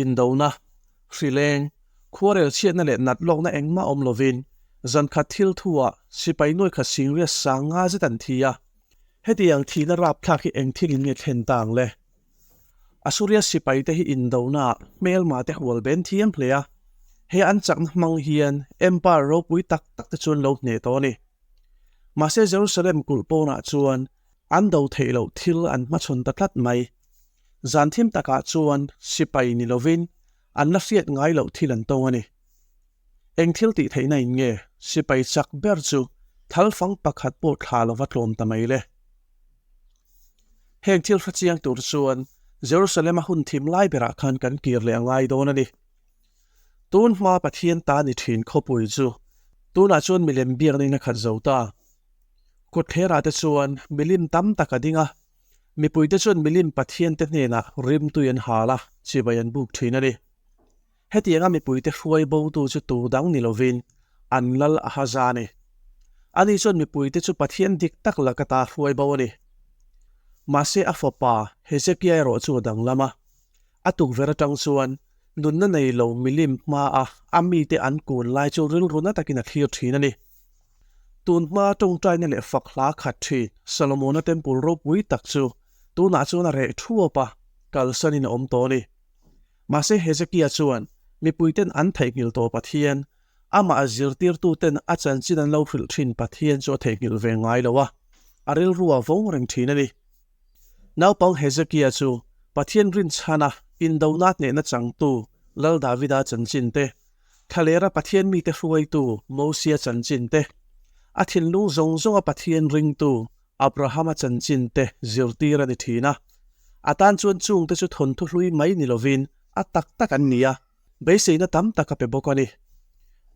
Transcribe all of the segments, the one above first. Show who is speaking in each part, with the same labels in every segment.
Speaker 1: Indona, hrileng, khuarel chhiatna leh nat lawkna engmah awm lovin zankhat thil thuah sipai nuai khat singria sang nga zet an thi a. Hetiang thihna rapthlak hi eng thil in nge thlen ta ang le? Assuria sipaite hi indonaah hmelma te hual ben thiam hle a, he an chakna hmang hian empire ropui tak tak te chuan lo hneh tawh a ni. Mahse Jerusalem kulh pawnah chuan an do theih loh thil an hmachhawn ta tlat mai. Zan thim takah chuan sipai ni lovin an la hriat ngai loh thil an tawng a ni. Eng thil tih theihna in nge sipai chak ber chu thalfang pakhat pawh thla lova tlawm ta mai le? Heng thil hre chiang tur chuan Jerusalem a hun thim lai berah khan kan kir leh a ngai dawn a ni. Tun hma Pathian ta ni thin khawpui chu tunah chuan milem biakna in a khat zo ta. Kawtthlerah te chuan milim tam tak a ding a, mipuite chuan milim Pathian te hnenah rimtui an hal a, chibai an buk thin a ni. Hetianga mipuite hruai botu chu tu dang ni lovin an lal Ahaza a ni. Ani chuan mipuite chu Pathian dik tak laka ta hruai bo a ni. Mahse a fapa Hezekia erawh chu a danglam a. A tukverh atang chuan nunna nei lo milim hmaa a mite an kun lai chu rilru na takin a thlir thin a ni. Tun hmaa tawngtaina leh fak hla khat thin Solomona Temple ropui tak chu tunah chuan a reh thuap a, kalsanin a awm tawh a ni. Mahse Hezekia chuan mipuiten an theihnghilh tawh Pathian, amah a zirtirtuten a chanchin an lo hrilh thin Pathian chu a theihnghilh ve ngai lo a, a rilru a vawng reng thin a ni. Naupang Hezekia chu Pathian rinchhana indona hnehna changtu Lal Davida chanchin te, thlalera Pathian mite hruaitu Mosia chanchin te, a thinlung zawng zawnga Pathian ringtu Abrahama chanchin te zirtir a ni thin a, a tan chuan chungte chu thawnthu hlui mai ni lovin a tak tak an ni a, beiseina tam tak a pe bawk a ni.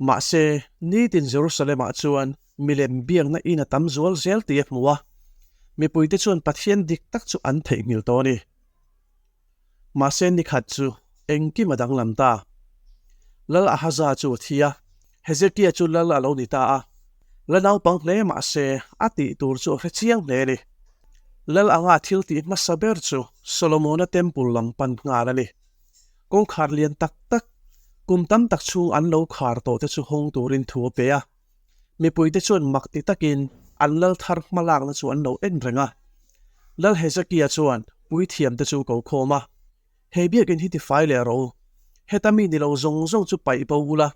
Speaker 1: Mahse, nitin Jerusalem-ah chuan milem biakna in a tam zual zel tih a hmu a, mipuite chuan Pathian dik tak chu an theihnghilh tawh a ni. Mahse, nikhat chu engkim a danglam ta. Lal Ahaza chu a thi a, Hezekia chu lal a lo ni ta a. La naupang hle mahse, a tih tur chu a hre chiang hle a ni. Lal anga thil tih hmasa ber chu Solomona Temple lam pan nghal a ni. Kawngkhar lian tak tak, kum tam tak chhung an lo khar tawh te chu hawng turin thu a pe a. Mipuite chuan mak ti takin an lal thar hmalakna chu an lo en reng a. Lal Hezekia chuan puithiamte chu ko khawm a, He biakinn hi tifai leh rawh u. Heta mi ni lo zawng zawng chu paih bo ula,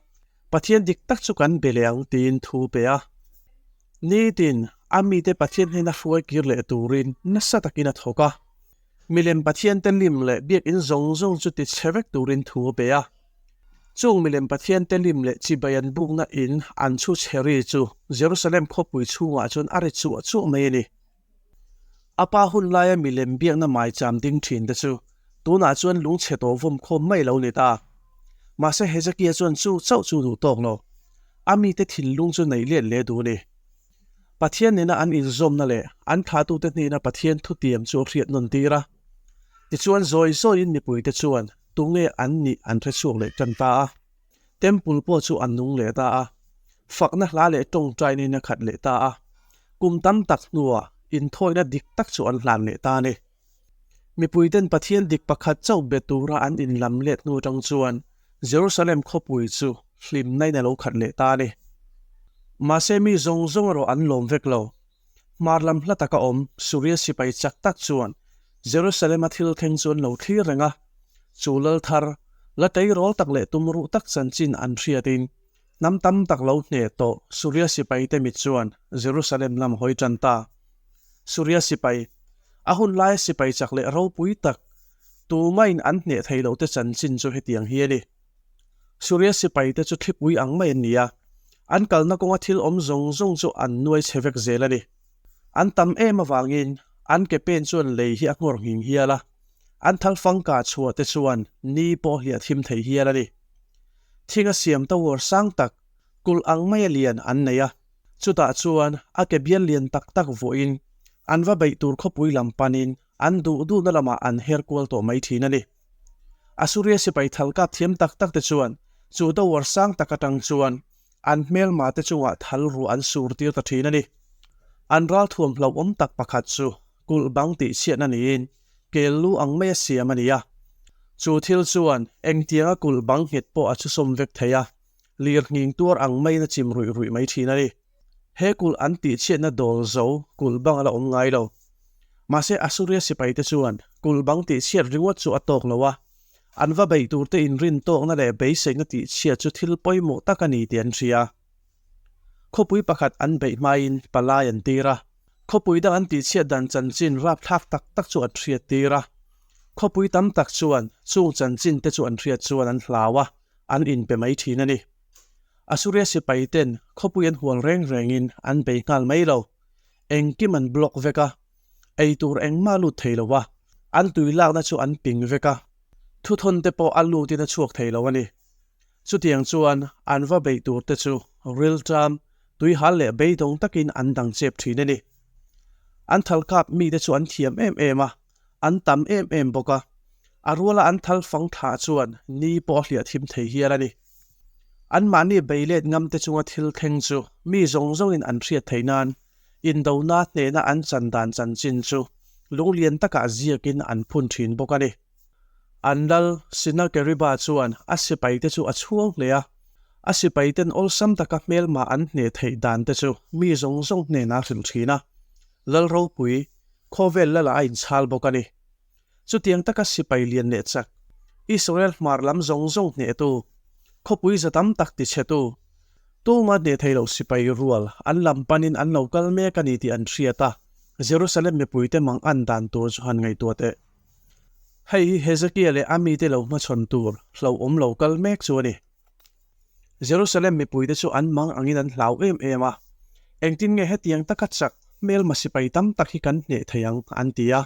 Speaker 1: Pathian dik tak chu kan be leh ang tiin thu pe a. Nitin a mite Pathian hnena hruai kir leh turin nasa takin a thawk a. Milem Pathiante lim leh biakinn zawng zawng chu tichhe vek turin thu a pe a. Chung milem Pathiante lim leh chibai an bukna in an chhu chhe ri chu Jerusalem khawpui chhungah chuan a ri chuah chuah mai a ni. A pa hun laia milem biakna maicham ding thin te chu tunah chuan lungchhe tawh vawm khawm mai lo ni ta. Mahse Hezekia chuan chu chauh chu duh tawk lo. A mite thinlung chu neih let leh duh a ni. Pathian nena an inzawmna leh an thlahtute hnena Pathian thutiam chu a hriat nawn tir a. Tichuan zawi zawiin mipuite chuan tunge an nih an hre chhuak leh tan ta a. Temple pawh chu a nung leh ta a, fakna hla leh tawngtainin a khat leh ta a, kum tam tak hnuah inthawina dik tak chu an hlan leh ta a ni. Mipuiten Pathian dik pakhat chauh be tura an inlam let hnu atang chuan Jerusalem khawpui chu hlimnain a lo khat leh ta a ni. Mahse mi zawng zawng erawh an lawm vek lo. Hmar lam hla taka awm Suria sipai chak tak chuan Jerusalem-a thil thleng chu an lo thlir reng a. Chu lal thar, la tleirawl tak leh tumruh tak chanchin an hriatin hnam tam tak lo hneh tawh Suria sipaite mit chuan Jerusalem lam hawi tan ta. Suria sipai, a hun laia sipai chak leh ropui tak, tumain an hneh thei lohte chanchin chu hetiang hi a ni. Suria sipaite chu thlipui ang mai an ni a, an kalna kawnga thil awm zawng zawng chu an nuai chhe vek zel a ni. An tam em avangin an ke pen chuan lei hi a nghawr nghing hial a, an thal fangka chhuah te chuan ni pawh hliah thim thei hial a ni. Thing a siam tower sang tak, kulh ang maia lian an nei a, chutah chuan a ke bial lian tak tak vuahin an va beih tur khawpui lam panin an duh duhna lamah an her kual tawh mai thin a ni. Assuria sipai thal kap thiam tak tak te chuan chu tower sang tak atang chuan an hmelma te chungah thal ruah an sur tir ta thin a ni. An ralthuam hlauhawm tak pakhat chu kulh bang tih chhiatna niin kel lu ang maia siam a ni a. Chu thil chuan engtianga kulh bang nghet pawh a chhusawm vek thei a, lir nghing tuar ang maiin a chim ruih ruih mai thin a ni. He kulh an tihchhiatna dawl zo kulh bang a la awm ngai lo. Mahse Assuria sipaite chuan kulh bang tihchhiat ringawt chu a tawk lo a, an va beih turte inrin tawkna leh beiseina tihchhiat chu thil pawimawh tak a ni tih an hria. Khawpui pakhat an beih hmain palai an tir a, khawpui dang an tihchhiat dan chanchin rapthlak tak tak chu an hriat tir a. Khawpui tam tak chuan chung chanchin te chu an hriat chuan an hlau a, an inpe mai thin a ni. Assuria sipai ten khawpui an hual reng rengin an bei nghal mai lo. Engkim an block vek a, ei tur engmah lut thei lo a, an tui lakna chu an ping vek a, thuthawn te pawh a lutin a chhuak thei lo a ni. Chutiang chuan an va beih tur te chu rilṭam, tuihal leh beidawng takin an dang chep thin a ni. An thal kap mite chu an thiam em em a, an tam em em bawk a, a ruala an thal fang thlah chuan ni pawh a hliah thim thei hial a ni. Anmahni bei let ngam te chunga thil thleng chu mi zawng zawngin an hriat theih nan indona hnehna an chan dan chanchin chu lunglian takah ziakin an phun thin bawk a ni. An lal Senakeriba chuan a sipaite chu a chhuang hle a, a sipaiten awlsam taka hmelma an hneh theih dan te chu mi zawng zawng hnenah a hrilh thin a, Lal ropui khawvel lala a inchhal bawk a ni. Chutiang taka sipai lian leh chak, Israel hmar lam zawng zawng hnehtu, khawpui za tam tak tichhetu, tuma hneh thei lo sipai rual an lam panin an lo kal mek a ni tih an hriat a, Jerusalem mipuite mang an dan tur chu han ngaihtuah teh. Hei hi Hezekia leh a mite lo hmachhawn tur hlauhawm lo kal mek chu a ni. Jerusalem mipuite chu an mang angin an hlau em em a, Engtin nge hetiang taka chak hmelma sipai tam tak hi kan hneh thei ang? an ti a.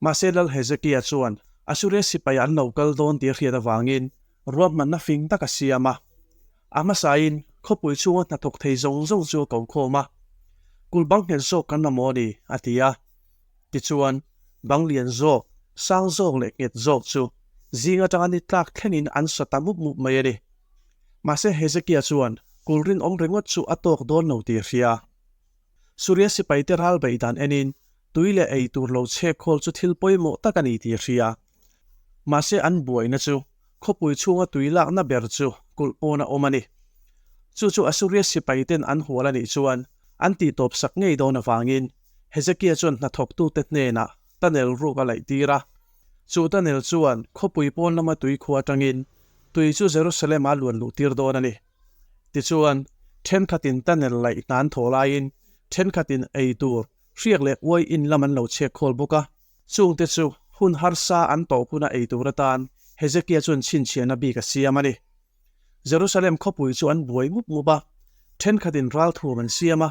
Speaker 1: Mahse Lal Hezekia chuan Assuria sipai an lo kal dawn tih a hriat avangin ruahmanna fing tak a siam a. A hmasain khawpui chhunga hnathawk thei zawng zawng chu a ko khawm a, Kulh bang nghet zawk kan mamawh a ni, a ti a. Tichuan, bang lian zawk, sang zawk leh nghet zawk chu zing atanga ni tlak thlengin an sa ta mup mup mai a ni. Mahse Hezekia chuan kul rinawm ringawt chu a tawk dawn lo tih a hria. Suria sipaite ral beih dan enin tui leh ei tur lo chhek khawl chu thil pawimawh tak a ni tih a hria. Mahse an buaina chu khawpui chhunga tui lakna ber chu kulh pawn a awm a ni. Chu chu Assuria sipaiten an hual a nih chuan an tihtawp sak ngei dawn avangin Hezekia chuan hnathawktute hnenah tunnel ruk a laih tir a. Chu tunnel chuan khawpui pawn lama tui khua atangin tui chu Jerusalem a luan luh tir dawn a ni. Tichuan, thenkhatin tunnel laih hna an thawh laiin thenkhatin ei tur, hriak leh uai in lam an lo chhek khawl bawk a. Chungte chu hun harsa an tawh huna ei tur atan Hezekia chuan chhinchhiahna bik a siam a ni. Jerusalem khawpui chu an buai mup mup a, thenkhatin ralthuam an siam a,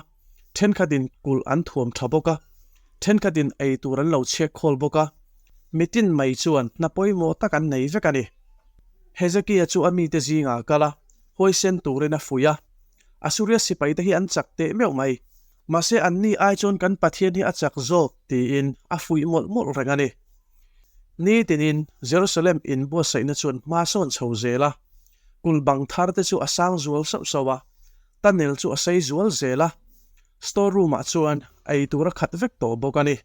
Speaker 1: thenkhatin kulh an thuam tha bawk a, thenkhatin ei tur an lo chhek khawl bawk a, mitin mai chuan hna pawimawh tak an nei vek a ni. Hezekia chu a mite zingah a kal a, huaisen turin a fuih a. Assuria sipaite hi an chak teh meuh mai. Mahse anni ai chuan kan Pathian hi a chak zawk tiin a fuih mawlh mawlh reng a ni. Ni tinin Jerusalem in buatsaihna chuan hma sawn chho zel a, kulh bang thar te chu a sang zual sauh sauh a, tunnel chu a sei zual zel a, store room ah chuan ei tur a khat vek tawh bawk a ni.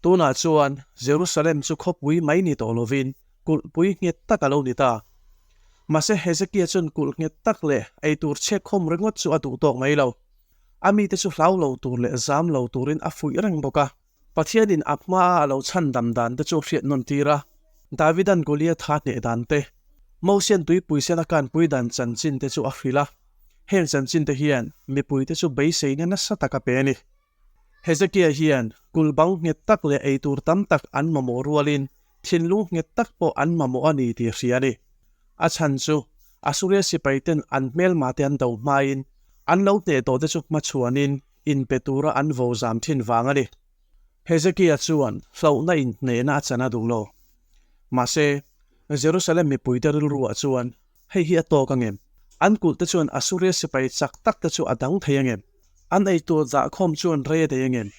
Speaker 1: Tunah chuan Jerusalem chu khawpui mai ni tawh lovin kulhpui nghet tak a lo ni ta. Mahse Hezekia chuan kulh nghet tak leh ei tur chhek khawm ringawt chu a duh tawk mai lo. A mite chu hlau lo tur leh zam lo turin a fuih reng bawk a. Pathianin a hmaa a lo chhan dam dan te chu hriat nawn tir a, Davidan Goliatha hneh dan te, Mosian tuipui sena kanpui dan chanchin te chu a hrilh a. Heng chanchin te hian mipuite chu beiseina nasa tak a pe a ni. Hezekia hian kulh bang nghet tak leh ei tur tam tak an mamawh rualin thinlung nghet tak pawh an mamawh a ni tih a hria a ni. A chhan chu Assuria sipaiten an hmelmate an do hmain an lo hneh tawhte chu hmachhuanin inpe tura an vo zam thin vang a ni. Hezekia chuan hlauhna inhnehna a chan a duh lo. Mahse, Jerusalem mipuite rilruah chuan hei hi a tawk angem? An kulhte chuan Assuria sipai chak takte chu a dang thei angem? An eitur dahkhawm chuan rei a dei angem?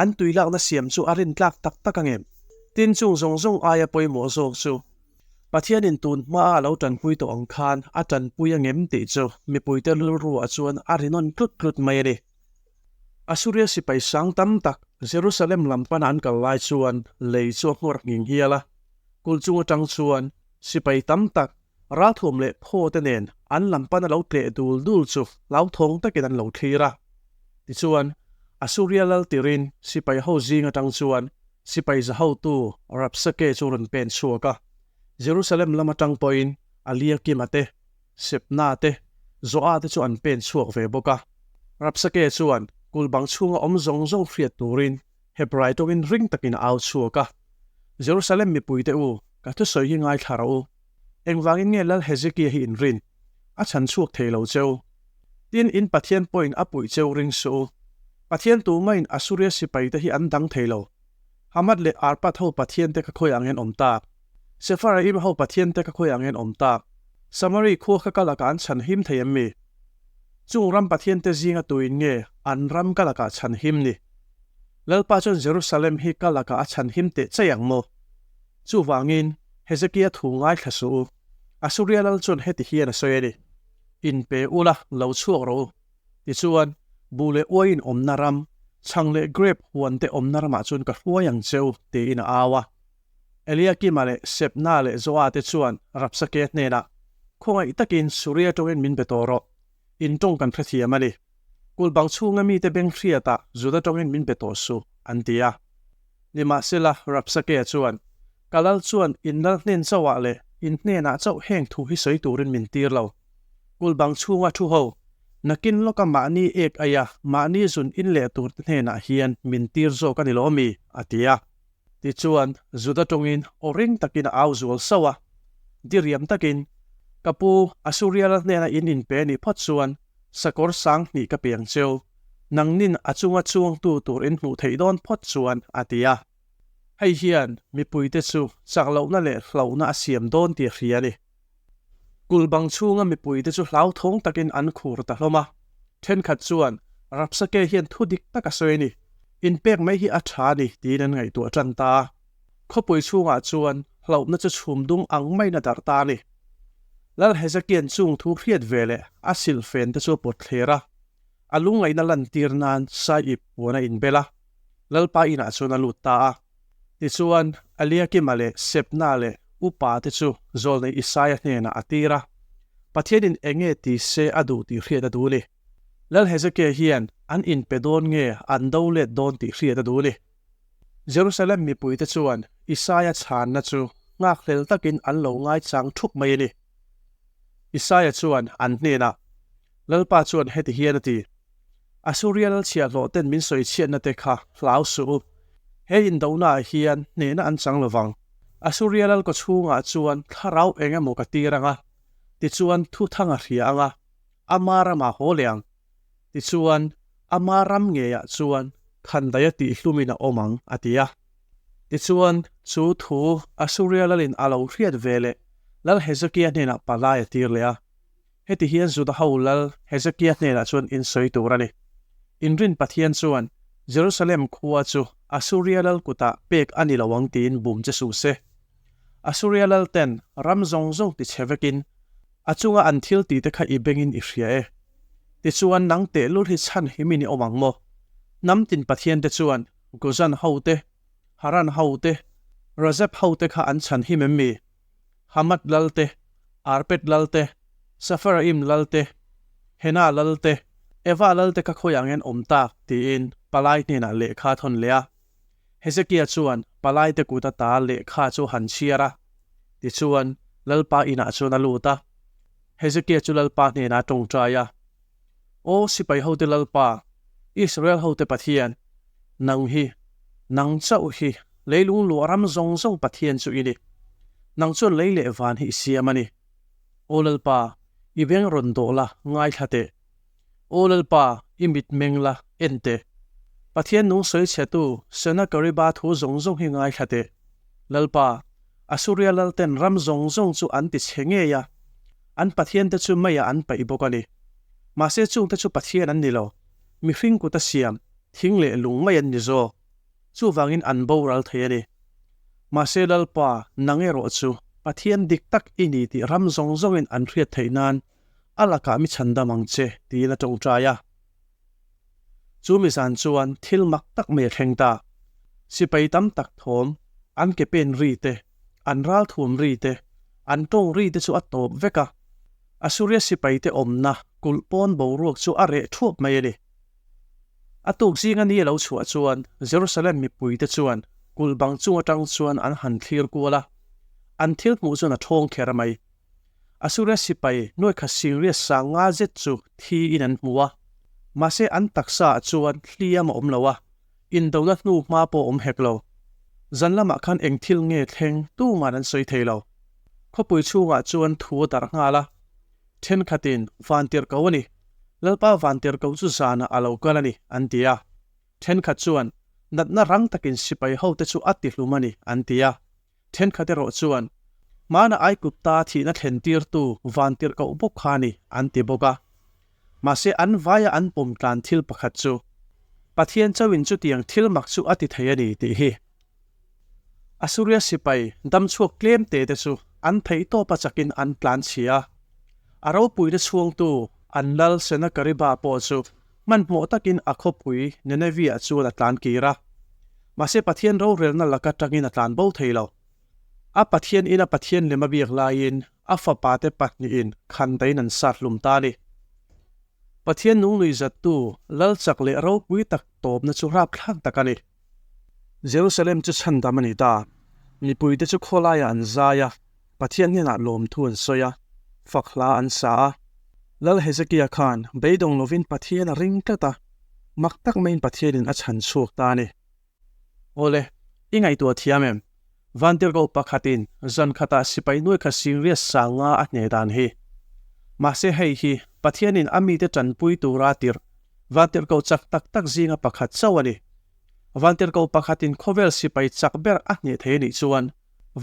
Speaker 1: An tuilakna siam chu a rintlak tak tak angem? Tin, chung zawng zawng aia pawimawh zawk chu Pathianin tun hmaa a lo tanpui tawh ang khan a tanpui angem tih chu mipuite rilruah chuan a ri nawn tlut tlut mai a ni. Assuria sipai sang tam tak Jerusalem lam pana an kal lai chuan lei chu a hmuar nghing hial a. Kulh chung atang chuan sipai tam tak ralthuam leh phaw te nen an lam pana lo tleh dul dul chu hlauthawng takin an lo thlir a. Tichuan, Assuria lal tirin sipai ho zing atang chuan sipai za hotu Rabsake chu rawn pen chhuak a. Jerusalem lam atang pawhin Eliakima te, Sebna te, Joa te chu an pen chhuak ve bawk a. Rabsake chuan kulh bang chhunga awm zawng zawng hriat turin Hebrai tawngin ring takin a au chhuak a, Jerusalem mipuite u, ka thusawi hi ngaithla rawh u. Engvangin nge Lal Hezekia hi in rin? A chhan chhuak thei lo cheu. Tin, in Pathian pawhin a puih cheu ring suh u. Pathian tumahin Assuria sipaite hi an dang thei lo. Hamath leh Arpad ho pathiante ka khawi ang hian awm tak. Sepharaim ho pathiante ka khawi ang hian awm tak. Samari khua kha ka lakah an chhan him thei em mi? Chung ram pathiante zinga tuin nge an ram ka lakah chhan him ni? Lalpa chuan Jerusalem hi ka lakah a chhan him teh chei ang maw? Chuvangin, Hezekia thu ngaithla suh u. Asuria lal chuan heti hian a sawi a ni, Inpe ula, lo chhuak rawh u. Tichuan, buh leh uaiin awmna ram, chhang leh grep huan te awmna ramah chuan ka hruai ang che u, tiin a au a. Eliakima leh Sebna leh Joa te chuan Rabsake hnenah, Khawngaih takin Suria tawngin min be tawh rawh. In tawng kan hrethiam a ni. Kulh bang chhunga mite beng hriatah Juda tawngin min be tawh suh, an ti a. Nimahsela, Rabsake chuan, Ka lal chuan in lal hnen chauhah leh in hnenah chauh heng thu hi sawi turin min tir lo. Kulh bang chhunga thu ho, nakin lawka mahni ek aia mahni zun in leh turte hnenah hian min tir zawk a ni lo mi? a ti a. Tichuan, Juda tawngin aw ring takin a au zual sauh a. Diriam takin, Ka pu, Asuria lal hnena in inpe nih phawt chuan sakawr sang hnih ka piang cheu. Nangnin a chunga chuangtu tur in hmuh theih dawn phawt chuan, a ti a. Hei hian mipuite chu chak lohna leh hlauhna a siam dawn tih a hria a ni. Kulh bang chhunga mipuite chu hlauthawng takin an khur ta hlawm a. Thenkhat chuan, Rabsake hian thu dik tak a sawi a ni. Inpek mai hi a tha a ni, tiin an ngaihtuah tan ta a. Khawpui chhungah chuan hlauhna chu chhum dung ang maiin a darh ta a ni. Lal Hezekia'n chung thu hriat ve leh a silhfen te chu a pawt thler a. A lungngaihna lantir nan saiip puan a inbel a, Lalpa inah chuan a lut ta a. Tichuan, Eliakima leh Sebna leh upa te chu zawlnei Isaia hnenah a tir a, Pathianin eng nge ti se a duh tih hriat a duh ni. Lal Hezekia hian an inpe dawn nge an do let dawn tih hriat a duh ni. Jerusalem mipuite chuan Isaia chhanna chu nghakhlel takin an lo ngaichang thup mai a ni. Isaia chuan an hnenah, Lalpa chuan heti hian a ti, Asuria lal chhiahhlawh ten min sawi chhiatna te kha hlau suh u. He indohnaah hian hnehna an chang lo vang. Asuria lal kawchhungah chuan thlarau eng emaw ka tir ang a, tichuan thuthang a hria ang a, ama ramah haw leh ang. Tichuan, ama ram ngeiah chuan khandaia tihhlumin a awm ang, a ti a. Tichuan, chu thu Asuria lalin a lo hriat ve leh Lal Hezekia hnenah palai a tir leh a. Heti hian Juda ho lal Hezekia hnenah chuan in sawi tur a ni. Inrin Pathian chuan Jerusalem khua chu Asuria lal kutah pek a ni lo ang tiin bum che suh se. Asuria lal ten ram zawng zawng ti chhe vekin a chunga an thil tih te kha i bengin i hria e. Tichuan nang tehlul hi chhan himin i awm ang maw? Hnam tin Pathian te chuan Gozan ho te, Haran ho te, Razep ho te kha an chhan him em mi? Hamath lal te, Arpad lal te, Safaraim lal te, Hena lal te, Eva lal te kha khawiah nge an awm tak? tiin palai hnenah lehkha a thawn leh a. Hezekia chuan palai te kut ata lehkha chu a han chhiar a. Tichuan, Lalpa inah chuan a lut a. Hezekia chu Lalpa hnenah a tawngtai a, Aw sipai hote Lalpa, Israel hote Pathian, nang hi, nang chauh hi leilung luah ram zawng zawng Pathian chu i ni. Nang chuan lei leh van hi i siam a ni. Aw Lalpa, i beng rawn dawh la, ngaithla teh. Aw Lalpa, i mit meng la, en teh. Pathian nung sawi chhetu Senakeriba thu zawng zawng hi ngaithla teh. Lalpa, Asuria lalten ram zawng zawng chu an ti chhe ngei a, an pathiante chu meiah an paih bawk a ni. Mahse chungte chu pathian an ni lo, mihring kut a siam, thing leh lung mai an ni zawk. Chuvangin an boral thei a ni. Mahse Lalpa, nang erawh chu Pathian dik tak i ni tih ram zawng zawngin an hriat theih nan a lakah mi chhandam ang che, tiin a tawngtai a. Chu mi zan chuan thil mak tak mai a thleng ta. Sipai tam tak thawm, an ke pen ri te, An ralthuam ri te, an tawng ri te chu a tawp vek a. Assuria sipaite awmna kulh pawn boruak chu a reh thuap mai a ni. A tuk zinga ni a lo chhuah chuan Jerusalem mipuite chuan kulh bang chung atang chuan an han thlir kual a, an thil hmuh chuan a thawng kher mai. Assuria sipai nuaikhat singria sang nga zet chu thi in an hmu a, mahse an taksa ah chuan hliam a awm lo a, indona hnu hma pawh a awm hek lo. Zan lamah khan eng thil nge thleng tuman an sawi thei lo. Khawpui chhungah chuan thu a darh nghal a, thenkhatin Vantirhko a ni, Lalpa Vantirhko chu zanah a lo kal a ni, an ti a. Thenkhat chuan, Natna rang takin sipai hote chu a tihlum a ni, an ti a. Thenkhat erawh chuan, Hmana Aigupta thihna thlentirtu Vantirhkoh bawk kha a ni, an ti bawk a. Mahse an vaia an pawm tlan thil pakhat chu, Pathian chauhin chutiang thil mak chu a ti thei a ni, tih hi. Assuria sipai damchhuak tlem te te chu an theihtawp a chakin an tlan chhia a. A ropuina chhuangtu an lal Senakeriba pawh chu hmanhmawh takin a khawpui Nineveh-ah chuan a tlan kir a. Mahse Pathian rorelna laka tangin a tlan bo thei lo. A Pathian ina Pathian lem a biak laiin a fapate pahnihin khandaiin an sat hlum ta a ni. Pathian nungnui zattu lal chak leh ropui tak tawpna chu rapthlak tak a ni. Jerusalem chu chhandam a ni ta. Mipuite chu khawlaiah an zai a, Pathian hnenah lawmthu an sawi a, fak hla an sa a. Lal Hezekia khan beidawng lovin Pathian a ring tlat a, mak tak maiin Pathianin a chhan chhuak ta a ni. Awle, i ngaihtuah thiam em? Vantirhkoh pakhatin zan khatah sipai nuai kha singria sanga a hne dan hi. Mahse hei hi Pathianin a mite tanpui tura tirh Vantirhkoh chak tak tak zinga pakhat chauh a ni. Vantirhkoh pakhatin khawvel sipai chak ber a hneh thei a nih chuan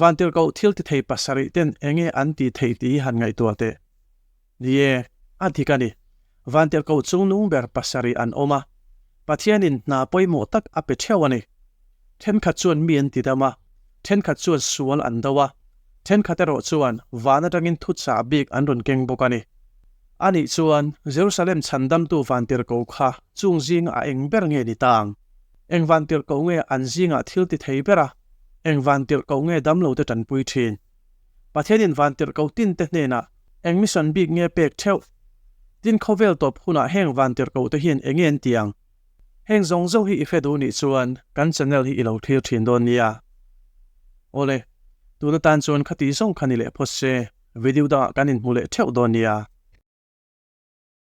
Speaker 1: Vantirhkoh thil ti thei pasarih ten enge an tih theih tih hi han ngaihtuah teh. Ni e, a dik a ni. Vantirhkoh chungnung ber pasarih an awm a, Pathianin hna pawimawh tak a pe theuh a ni. Thenkhat chuan mi an ti dam a, thenkhat chuan sual an do a, thenkhat erawh chuan van atangin thuchah bik an rawn keng bawk a ni. Anih chuan, Jerusalem chhandamtu vantirhkoh kha chung zinga a eng ber nge ni ta ang? Eng vantirhkoh nge an zingah thil ti thei ber a, eng vantirhkoh nge damlote tanpui thin? Pathianin vantirhkoh tinte hnenah eng mission bik nge pek theuh? Tin khawvel tawp hunah heng vantirhkohte hian eng nge an ti ang? Heng zawng zawng hi i hre duh nih chuan kan channel hi i lo thlir thin dawn nia. Awle, tun atan chuan khati zawng kha ni leh phawt se, video dangah kan inhmu leh theuh dawn nia.